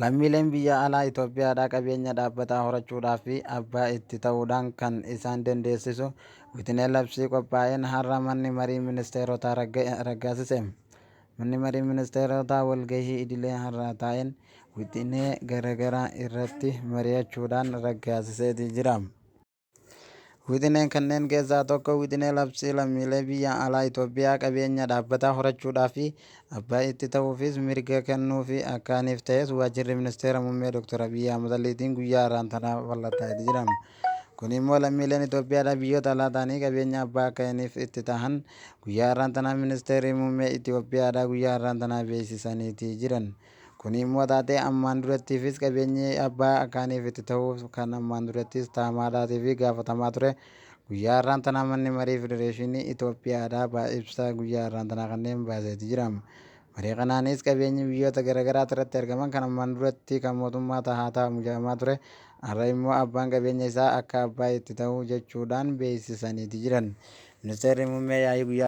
Lammiileen biyya alaa Itoophiyaadhaa qabeenya dhaabbataa horachuudhaa fi abbaa itti ta'uudhaan kan isaan dandeessisu wixinee labsii qophaa'een har'a manni marii ministeerotaa raggaasise. Manni marii ministeerotaa walgahii idilee har'a taa'een wixinee garaagaraa irratti mari'achuudhaan raggaasiseeti jira. Wixineen kanneen keessaa tokko wixinee labsii lammiilee biyya alaa Itoophiyaa qabeenya dhaabbataa horachuudhaa fi abbaa itti ta'uufis mirga kennuufi akkaaniif ta'es waajjirri ministeera muummee Dr. Abiyyi Ahmad Aliitiin guyyaa har'aan tanaa mallattaa'eeti jira. Kun immoo lammiileen Itoophiyaadhaa biyyoota alaa ta'anii qabeenya abbaa akkaniif itti tahan guyyaa har'aan tanaa ministeerri muummee Itoophiyaadhaa guyyaa har'aan tanaa beeksisaniiti jiran. Kun immoo taatee ammaan durattiifis qabeenyi abbaa akkaaniif itti ta'uuf kan ammaan durattis taamaadhaatii fi gaafatamaa ture. Guyyaa har'aan tanaa manni marii federeeshinii Itoophiyaadhaa ibsa guyyaa har'aan tanaa kanneen baaseeti jira. Marii kanaanis qabeenyi biyyoota garaagaraa irratti argaman kan ammaan duratti kan mootummaa tahaa ta'amu jedhamaa ture. Har'a immoo abbaan qabeenya isaa akka abbaa itti ta'u jechuudhaan beeksisaniiti jiran. Ministeerri muummee yaa'ii guyyaa